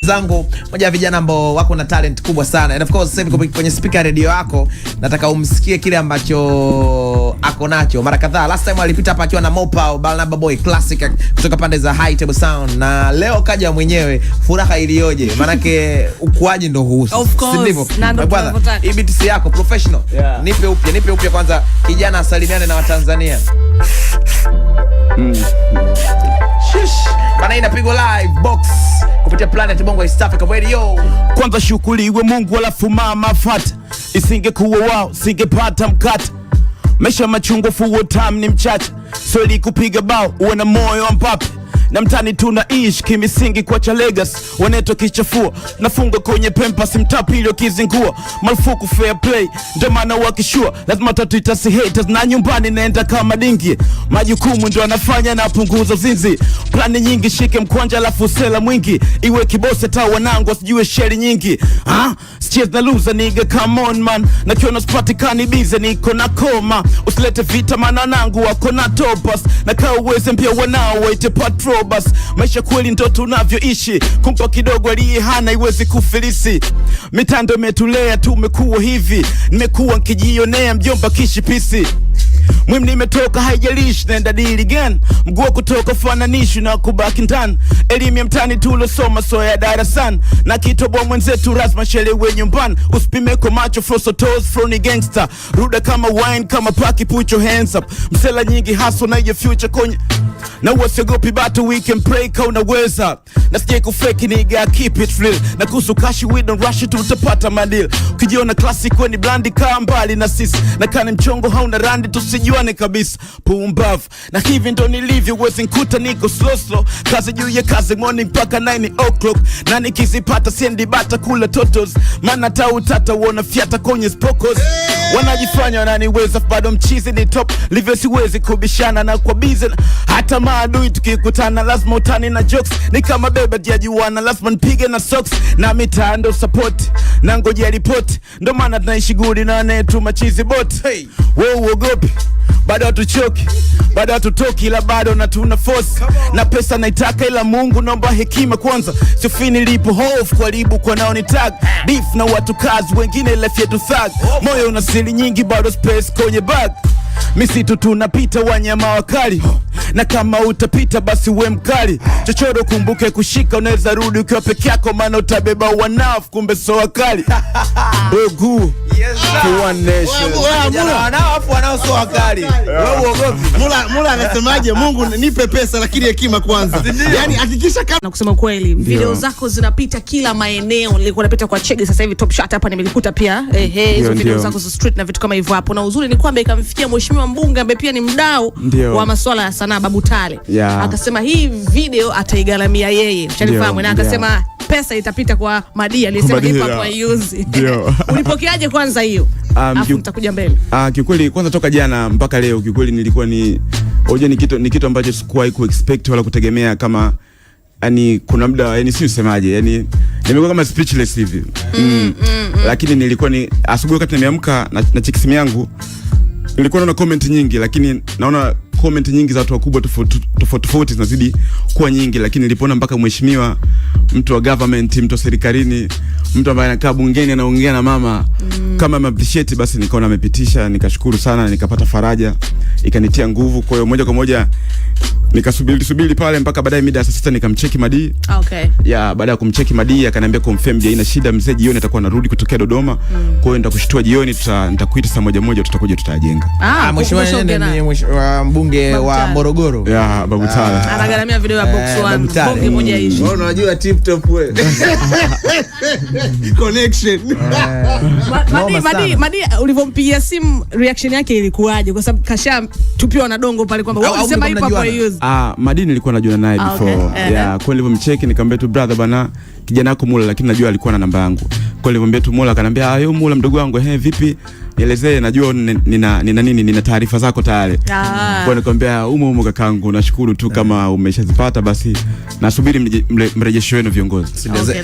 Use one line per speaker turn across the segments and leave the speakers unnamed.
Zangu moja ya vijana ambao wako na talent kubwa sana, and of course sasa hivi kwenye speaker radio yako nataka umsikie kile ambacho ako nacho. Mara kadhaa, last time alipita hapa akiwa na Mopao Barnaba Boy Classic kutoka pande za High Table Sound, na leo kaja mwenyewe. Furaha iliyoje! Maanake ukuaji ndo huu,
Of course,
si ndivyo?
Na ndo
My brother,
tunavyotaka.
hii beat yako professional. Nipe upya, nipe upya kwanza, kijana asalimiane na Watanzania. Shish. Bana, inapigwa live box kupitia Planet Bongo East Africa Radio.
Kwanza shukuriwe Mungu, alafu mama fata, isingekuwa wao singepata mkate. Maisha machungu, full time ni mchache, so ili kupiga bao uwe na moyo wa Mbappe. Na mtani tunaishi kimisingi kwa cha Legas, waneto kichafua nafunga kwenye pempas mtapili kizingua marufuku fair play, ndio maana wakishua lazima tatuita si haters, na nyumbani naenda kama dingi, majukumu ndio anafanya na punguza uzinzi, plani nyingi shike mkwanja alafu sela mwingi iwe kibose ta wanangu wasijue sheri nyingi, ah sichezi na loser nigga, come on man, na kiona sipatikani bize niko na koma, usilete vita maana nangu wako na topas na kaa uweze mpya wanao waite patrobas. Maisha kweli ndo tunavyoishi, kumpa kidogo aliye hana iwezi kufilisi. Mitando imetulea tumekuwa hivi, nimekuwa nkijionea mjomba kishipisi. Mwim nimetoka haijalishi naenda dili gani, mguu wa kutoka fananishi na kubaki ndani. Elimu ya mtani tulosoma so ya darasani, na kitoboa mwenzetu rasma shelewe nyumbani. Usipime kwa macho froso toes froni gangster ruda kama wine kama paki, put your hands up. Msela nyingi hustle na your future kwenye na uwasiogopi battle, we can pray ka unaweza na sijai kufake nigga, keep it real. Na kuhusu cash, we don't rush it, tutapata madeal. Ukijiona classic we ni blandi, kaa mbali na sisi, na kani mchongo hauna randi, tusijuane kabisa, pumbavu. Na hivi ndo nilivyo, huwezi nkuta niko slow slow, kazi juu ya kazi morning mpaka 9 o'clock, na nikizipata siendi bata kula totos, maana tautata uona fyata kwenye spokos. Wanajifanya wananiweza, bado mchizi ni top livyo, siwezi kubishana na kwa bize hata maadui tukikutana lazima utani na jokes, ni kama beba diajuana, lazima nipige na socks na mitando support na ngojea ripoti, ndo maana tunaishi gudi na wanetu machizi bot.
Hey.
We uogopi, bado hatuchoki, bado hatutoki, ila bado na tuna force na pesa naitaka, ila Mungu naomba hekima kwanza, sifi nilipo hofu karibu kwa nao ni tag beef na watu kazi wengine, life yetu thug, moyo una siri nyingi, bado space kwenye bag, misitu tunapita wanyama wakali, na kama utapita basi we mkali chochote, kumbuke kushika, unaweza rudi ukiwa peke yako, maana utabeba wanafu, kumbe so wakali ogu.
Yes, sir.
One nation.
Vijana wanao afu wanao sio wakali. Wewe uogopi?
Mula Mula anasemaje? Mungu nipe pesa lakini hekima kwanza. Yani hakikisha kama
Na kusema kweli video zako zinapita kila maeneo. Nilikuwa napita kwa Chege sasa hivi, Top Shot hapa nimelikuta pia, ehe, hizo video zako za street na vitu kama hivyo hapo, na uzuri ni kwamba ikamfikia mheshimiwa mbunge ambaye pia ni mdau wa masuala ya sanaa, Babu Tale, akasema hii video ataigharamia yeye, ushanifahamu, na akasema pesa itapita kwa Madi aliyesema
Madi,
hip hop haiuzi. Ulipokeaje kwanza hiyo? Alafu nitakuja mbele.
Ah, kiukweli kwanza toka jana mpaka leo kiukweli nilikuwa ni unajua ni kitu ambacho sikuwahi kuexpect wala kutegemea, kama yani kuna muda yani si usemaje, yani nimekuwa kama speechless hivi. Lakini nilikuwa ni asubuhi wakati nimeamka na cheki simu yangu, nilikuwa naona comment nyingi, lakini naona comment nyingi za watu wakubwa tofauti tofauti tofauti zinazidi kuwa nyingi, lakini nilipoona mpaka mheshimiwa, mtu wa government, mtu wa serikalini, mtu ambaye anakaa bungeni anaongea na mama kama ame appreciate, basi nikaona amepitisha, nikashukuru sana, nikapata faraja, ikanitia nguvu. Kwa hiyo moja kwa moja nikasubiri subiri pale mpaka baadaye mida ya saa 6 nikamcheki Madi. Ya, baada ya kumcheki Madi akaniambia confirm, haina shida mzee, jioni atakuwa anarudi kutokea Dodoma. Kwa hiyo nitakushtua jioni, nitakuita saa moja moja, tutakuja tutajenga.
Ah,
Ah, mheshimiwa
umeshaongea
nene
naye?
ni mheshimiwa mbunge
Babu
wa
Tale.
Morogoro.
Ya, Babu Tale.
Anagharamia video ya Box
Eh,
One.
Babu Tale.
Bonge moja ishi.
Wewe unajua tip top wewe.
Connection.
Noma
Madi,
sana.
Madi, Madi, ulivyompigia simu reaction yake ilikuwaje? Kwa sababu kasha tupiwa na dongo pale kwamba wewe
Au
ulisema hip
mlikuwa
hop
mnajuana?
haiuzi.
Ah, Madi nilikuwa najua naye before. Yeah, kwa nilivyomcheki nikamwambia tu, "Brother bana, kijana wako Mula," lakini najua alikuwa na namba yangu. Kwa nilivyomwambia tu Mula akaniambia, "Ah, yo Mula mdogo wangu, eh vipi?" Nielezee, najua nina nini, nina taarifa zako tayari. Kwa nikamwambia umo umo kakangu, nashukuru tu kama umeshazipata, basi nasubiri mrejesho wenu viongozi.
Okay,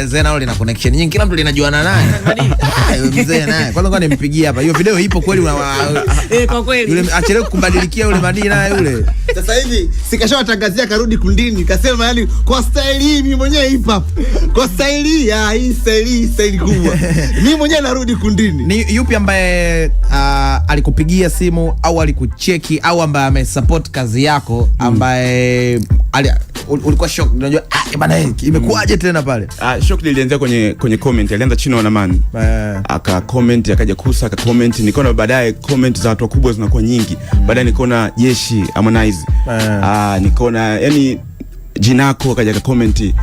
mzee nalo lina connection nyingi, kila mtu linajuana naye. Mzee naye kwanza ngoja nimpigie hapa. Hiyo video ipo kweli?
Kwa kweli
yule achelewe kubadilikia yule madini naye yule.
Sasa hivi sikashawatangazia karudi kundini, kasema yani kwa style hii mimi mwenyewe hip hop, kwa style hii hii style style kubwa mimi mwenyewe narudi kundini.
Ni yupi ambaye alikupigia simu au alikucheki au ambaye amesupport kazi yako ambaye ulikuwa shock, unajua bana imekuaje tena pale?
Shock lilianzia kwenye comment, alianza Chino na Man. Aka comment, akaja Kusa aka comment, nikaona baadaye comment za watu wakubwa zinakuwa nyingi. Baadaye nikaona Jeshi Harmonize. Nikaona yani Jinako akaja aka comment.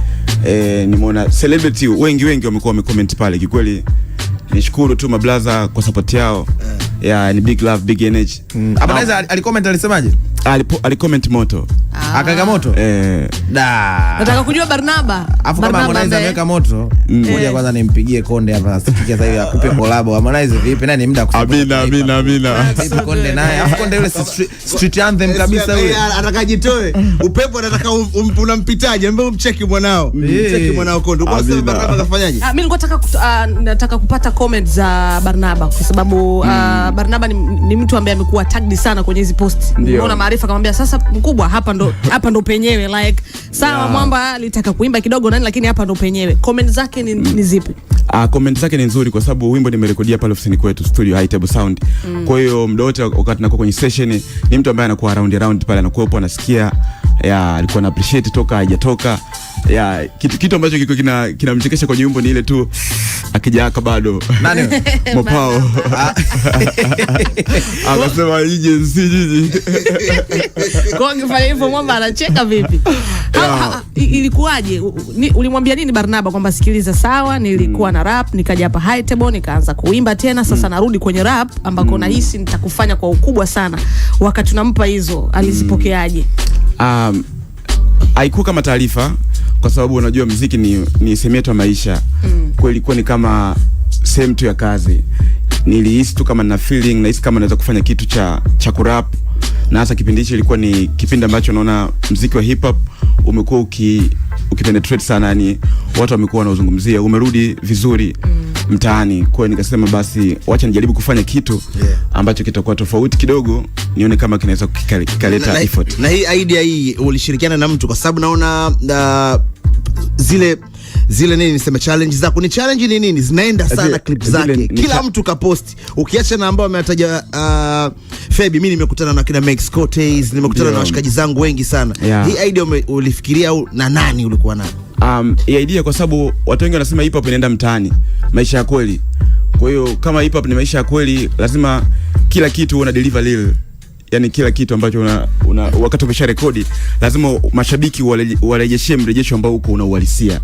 Nimeona celebrity wengi wamekuwa wamecomment pale. Kikweli nishukuru tu mablaza kwa support yao. Yeah, ni big love, big energy.
Harmonize alicomment, alisemaje?
Alicomment moto.
Akaweka moto? Da.
Nataka kujua Barnaba.
Afu kama Harmonize ameweka moto, ngoja kwanza nimpigie Konde hapa asikie sasa hivi akupe collab. Harmonize vipi? Nani muda
kusupport? Amina, amina, amina.
Vipi Konde naye? Afu Konde yule street anthem kabisa yule.
Anataka jitoe. Upepo anataka unampitaje? Mbona umcheki mwanao? Mcheki mwanao Konde. Kwa sababu Barnaba kafanyaje?
Mimi nilikuwa nataka kupata comment za Barnaba kwa sababu Barnaba ni mtu ambaye amekuwa tagged sana kwenye hizi post. Unaona Maarifa akamwambia sasa mkubwa hapa ndo penyewe, like sawa mwamba alitaka kuimba kidogo nani, lakini hapa ndo penyewe. Comment zake ni zipi?
Comment zake ni nzuri kwa sababu wimbo nimerekodia pale ofisini kwetu studio High Table Sound. Kwa hiyo muda wote wakati nakuwa kwenye session ni mtu ambaye anakuwa around pale, anakuwepo, anasikia. Alikuwa na appreciate toka haijatoka. Kitu ambacho kilikuwa kinamchekesha kwenye wimbo ni ile tu akijaka bado.
Nani?
Mopao. Akasema ije si jiji.
Kwa ngifanya hivyo mwamba anacheka vipi? Ilikuwaje? Ulimwambia nini Barnaba kwamba sikiliza sawa, nilikuwa na rap, nikaja hapa High Table nikaanza kuimba tena, sasa narudi kwenye rap ambako nahisi nitakufanya kwa ukubwa sana. Wakati tunampa hizo alizipokeaje?
Haikuwa kama taarifa kwa sababu unajua muziki ni sehemu yetu ya maisha. Kwa ilikuwa ni kama sehemu tu ya kazi. Nilihisi tu kama nina feeling, nahisi kama naweza kufanya kitu cha kurap. Na hasa kipindi hicho ilikuwa ni kipindi ambacho naona muziki wa hip hop umekuwa ukipenetrate sana, yani watu wamekuwa wanaozungumzia, umerudi vizuri mtaani. Kwa hiyo nikasema basi wacha nijaribu kufanya kitu ambacho kitakuwa tofauti kidogo, nione kama kinaweza kikaleta effort.
Na hii idea hii ulishirikiana na mtu? Kwa sababu naona zile nini niseme challenge zako ni challenge ni nini zinaenda sana clip zake kila mtu kaposti, ukiacha na ambao ametaja Febi, mimi nimekutana na kina Max Cortez, nimekutana na washikaji zangu wengi sana. Hii idea ulifikiria au na nani ulikuwa nayo?
Hii idea kwa sababu watu wengi wanasema hip hop inaenda mtaani, maisha ya kweli. Kwa hiyo kama hip hop ni maisha ya kweli, lazima kila kitu una deliver real. Yani kila kitu ambacho una wakati umesha rekodi lazima mashabiki warejeshie mrejesho ambao uko unauhalisia.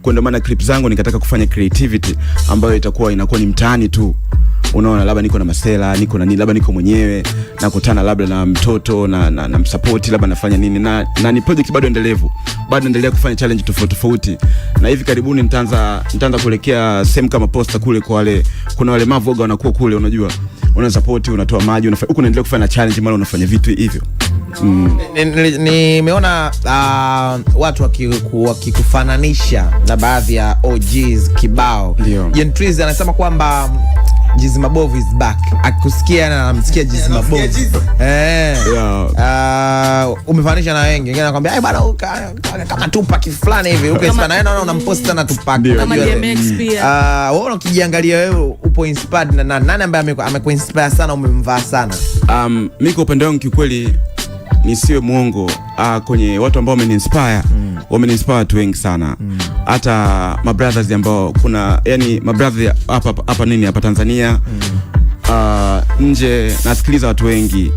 Kwa ndio maana clip zangu nikataka kufanya creativity ambayo itakuwa inakuwa ni mtaani tu. Unaona, labda niko na masela, niko na nini, labda niko mwenyewe, nakutana labda na mtoto na msupport, labda nafanya nini, na ni project bado endelevu. Bado naendelea kufanya challenge tofauti tofauti. Na hivi karibuni nitaanza kuelekea same kama posta kule kwa wale, kuna wale mavoga wanakuwa kule, unajua. Una support, unatoa maji, unafanya huko, unaendelea kufanya challenge, mara unafanya vitu hivyo.
Nimeona watu wakikufananisha na baadhi ya OGs kibao. Gentries anasema kwamba Jizzy Mabovu is back. Akikusikia na anamsikia Jizzy Mabovu. Umefanisha na wengi. Wengine anakuambia, "Eh bana kama Tupac fulani hivi." Uko inspired na naona unampost sana Tupac.
Kama DMX pia.
Wewe ukijiangalia wewe upo inspired na nani ambaye amekuinspire sana, umemvaa sana?
Mimi kwa upande wangu kiukweli nisiwe muongo, kwenye watu ambao wameniinspire, wameniinspire watu wengi sana. Hata my brothers ambao kuna, yani my brothers hapa nini hapa Tanzania, nje nasikiliza watu wengi.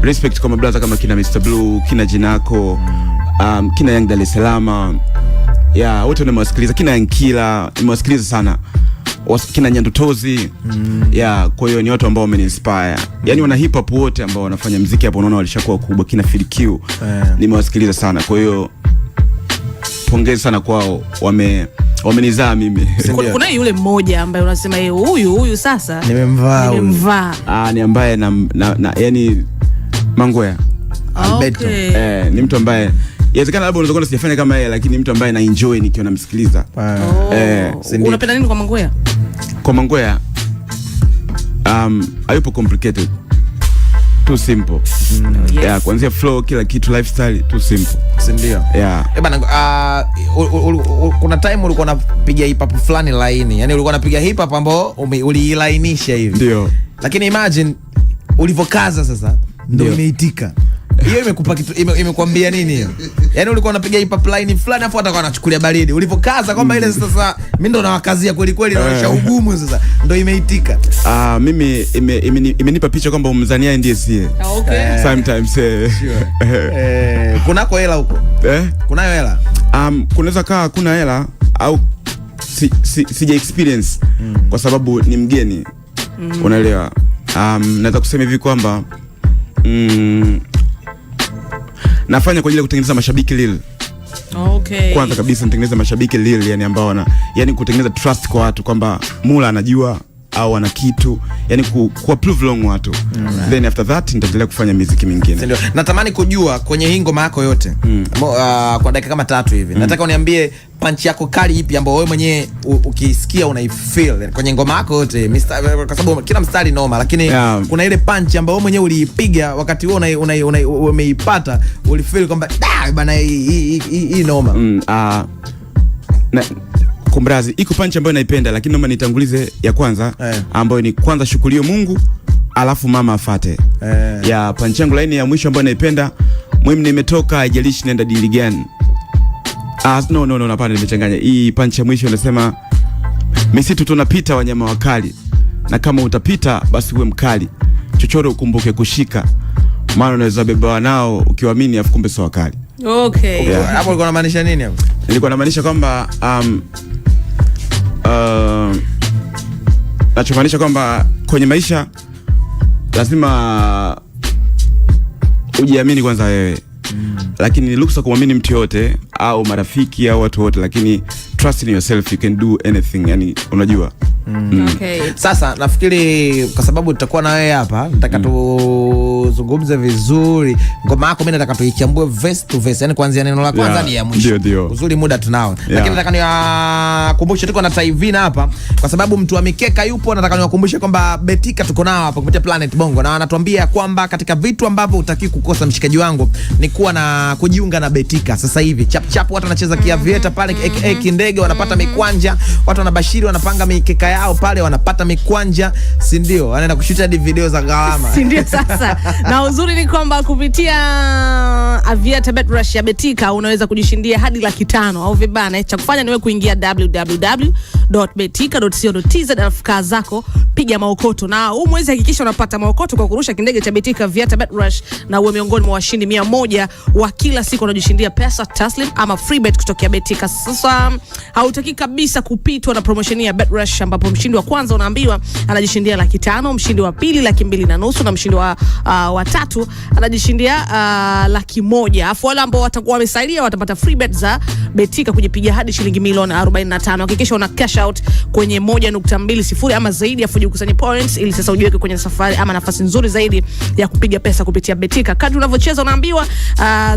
Respect kwa my brothers kama kina Mr Blue, kina Jinako, kina Young Dar es Salaam. Yeah, wote nimewasikiliza, kina Yankila nimewasikiliza sana. Kina Nyandutozi. Yeah, kwa hiyo ni watu ambao wameniinspire. Yaani wana hip hop wote ambao wanafanya muziki hapo unaona walishakuwa kubwa, kina Phil Q. Nimewasikiliza sana. Kwa hiyo pongezi sana kwao, Wamenizaa mimi.
Kuna yule mmoja ambaye unasema yeye huyu sasa
nimemvaa.
Nimemvaa.
Ni ambaye na yani Mangwea.
Alberto.
Okay.
Ni mtu ambaye inawezekana labda unaweza kuona sijafanya kama yeye, lakini ni mtu ambaye na enjoy nikiwa namsikiliza.
Unapenda nini kwa Mangwea?
Kwa Mangwea hayupo complicated. Too simple.
Yes.
Yeah, kuanzia flow, kila kitu, lifestyle, too simple.
Si ndio?
Yeah.
Bana, kuna time ulikuwa unapiga hip hop fulani laini. Yaani ulikuwa unapiga hip hop ambao uliilainisha hivi.
Ndio.
Lakini imagine ulivyokaza sasa ndio imeitika. Hiyo imekupa kitu, imekuambia nini hiyo? Yaani ulikuwa unapiga hip hop line fulani afu atakuwa anachukulia baridi. Ulivyokaza kwamba ile sasa mimi ndo nawakazia kweli kweli, naonyesha ugumu sasa ndio imeitika.
Mimi imenipa picha kwamba Mzania ndiye sie.
Okay.
Sometimes
Kunako hela huko? Kunayo hela?
Kunaweza kaa kuna hela au sija experience kwa sababu ni mgeni. Unaelewa? Naweza kusema hivi kwamba nafanya kwa ajili ya kutengeneza mashabiki lil.
Okay.
Kwanza kabisa nitengeneza mashabiki lil, yani ambao wana, yani kutengeneza trust kwa watu kwamba Mula anajua au ana kitu, yani ku prove long watu. Then after that nitaendelea kufanya muziki mingine.
Ndio. Natamani kujua kwenye hii ngoma yako yote kwa dakika kama 3 hivi. Nataka uniambie punch yako kali ipi ambayo wewe mwenyewe ukisikia unaifeel kwenye ngoma yako yote, kwa sababu kila mstari noma, lakini kuna ile punch ambayo wewe mwenyewe uliipiga wakati huo umeipata, ulifeel kwamba da bana hii noma.
Kumrazi iko punch ambayo naipenda, lakini naomba nitangulize ya kwanza ambayo ni kwanza shukurio Mungu alafu mama afate. Ya punch yangu laini ya mwisho ambayo naipenda, muhimu nimetoka haijalishi nenda dili gani. No, hapana, nimechanganya. Hii punch ya mwisho inasema misitu tunapita wanyama wakali, na kama utapita basi uwe mkali, chochoro ukumbuke kushika, maana unaweza beba nao ukiwaamini afu kumbe sio wakali.
Okay.
Yeah.
Hapo ulikuwa unamaanisha nini hapo?
Nilikuwa namaanisha kwamba nachomaanisha kwamba kwenye maisha lazima ujiamini kwanza wewe. Lakini ni ruksa kumwamini mtu yote au marafiki au watu wote, lakini trust in yourself, you can do anything, yani unajua.
Okay.
Sasa nafikiri kwa sababu tutakuwa na wewe hapa, nataka tuzungumze vizuri ngoma yako. Mimi nataka tuichambue verse to verse, yani kuanzia neno la kwanza hadi ya mwisho.
Ndio.
Uzuri muda tunao. Lakini nataka niwakumbushe tuko na Taivina hapa kwa sababu mtu wa mikeka yupo. Nataka niwakumbushe kwamba Betika tuko nao hapa kupitia Planet Bongo, na wanatuambia kwamba katika vitu ambavyo hutaki kukosa mshikaji wangu ni kuwa na kujiunga na Betika sasa hivi. Chap chap watu wanacheza kiavieta pale, aka kindege, wanapata mikwanja, watu wanabashiri, wanapanga mikeka yao pale, wanapata mikwanja, si ndio? Wanaenda kushoot hadi video za gharama.
Si ndio sasa. Na uzuri ni kwamba kupitia Aviator Bet Rush ya Betika unaweza kujishindia hadi 500,000 au vibana. Cha kufanya ni wewe kuingia www.betika.co.tz alafu kaa zako piga maokoto. Na huu mwezi hakikisha unapata maokoto kwa kurusha kindege cha Betika Aviator Bet Rush na uwe miongoni mwa washindi 100 wa kila siku wanaojishindia pesa taslim ama free bet kutokea Betika. Sasa hautaki kabisa kupitwa na promotion ya Bet Rush ambapo mshindi wa kwanza unaambiwa anajishindia 500,000, mshindi wa pili 250,000 na mshindi wa tatu anajishindia 100,000. Afu wale ambao watakuwa wamesalia watapata free bet za Betika kujipigia hadi shilingi milioni 45. Hakikisha una cash out kwenye 1.20 ama zaidi afu jikusanye points ili sasa ujiweke kwenye safari ama nafasi nzuri zaidi ya kupiga pesa kupitia Betika. Kadri unavyocheza unaambiwa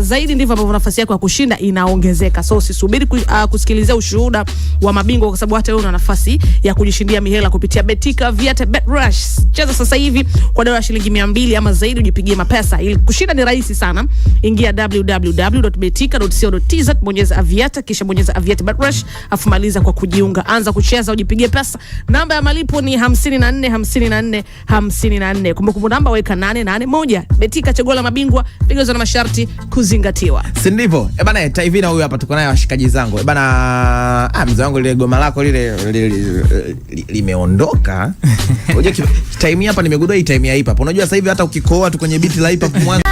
zaidi ndivyo ambavyo nafasi yako ya kushinda inaongezeka. So usisubiri kusikiliza ushuhuda wa mabingwa kwa sababu hata wewe una nafasi ya kujishindia mihela kupitia Betika Aviator Bet Rush. Cheza sasa hivi kwa dola shilingi 200 ama zaidi ujipigie mapesa. Ili kushinda ni rahisi sana. Ingia www.betika.co.tz, bonyeza Aviator kisha bonyeza Aviator Bet Rush afu maliza kwa kujiunga. Anza kucheza ujipigie pesa. Namba ya malipo ni 54 54 54. Kumbukumbu namba weka 881. Betika, chaguo la mabingwa, vigezo na masharti kuzingatiwa.
Si ndivyo? Bana, Taivina huyu hapa tuko naye washikaji zangu. Bana, mzee wangu lile goma lako lile limeondoka. Unajua time hapa nimegundua hii time ya hip hop. Unajua sasa hivi hata ukikoa tu kwenye beat la hip hop mwanzo